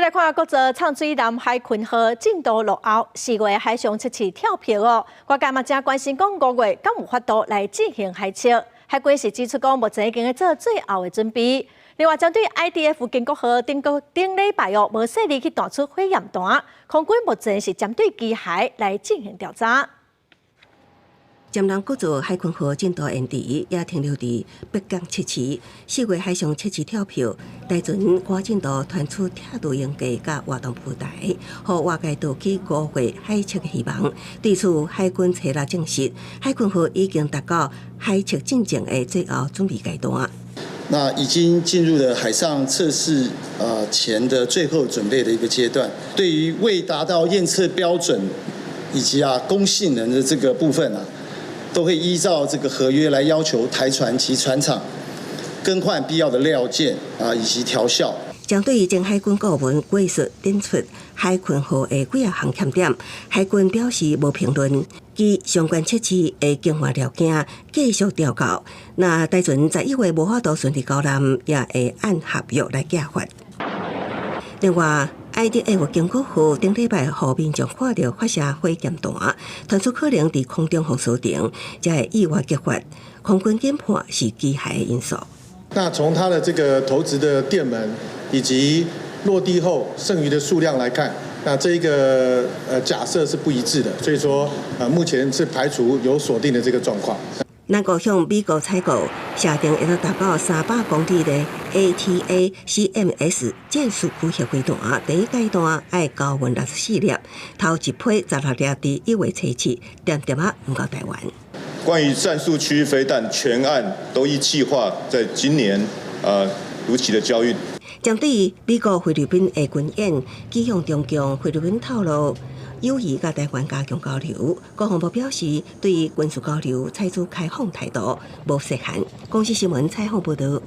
來看國造藏水艦海鯤號進度落後，4月海上測試跳票哦。外界嘛誠關心講5月敢有法度來進行海測？海軍是指出講，目前已經做最後的準備。另外，針對 IDF 建國號頂個頂禮拜哦，無細膩去彈出火焰彈，空軍目前是針對機械來進行調查。潛艦國造海鯤號進度延遲，也停留佇北港測試。4月海上測試跳票，台船趕進度傳出拆除營架佮活動浮台，予外界導起5月海測的希望。對此，海軍初六證實，海鯤號已經達到海測進前的最後準備階段。那已經進入了海上測試前的最後準備的一個階段。對於未達到驗測標準以及供性能的這個部分啊，都會依照這個合約來要求台船及船廠更換必要的料件啊，以及調校。針對前海軍顧問過失點出海鯤號的幾仔項欠點，海軍表示無評論，其相關測試會更換料件，繼續調校。若台船11月無法度順利交艦，也會按合約來寄發。另外，IDF 建國號頂禮拜予民眾看著發射火焰彈，傳出可能佇空中予鎖定，才會意外擊發。空軍研判是機械的因素。那從它的這個投擲的電門以及落地後剩餘的數量來看，那這一個假設是不一致的，所以說目前是排除有鎖定的這個狀況。咱國向美國採購射程會當達到300公里的 ATACMS 戰術區域飛彈，第一階段愛交運64粒，頭一批16粒佇1月初七點點仔運到台灣。關於戰術區域飛彈全案都依計劃在今年如期的交運。針對美國菲律賓的軍演，指向中共，菲律賓透露有意佮台灣加強交流。國防部表示，對軍事交流採取開放態度，無設限。公視新聞採訪報導。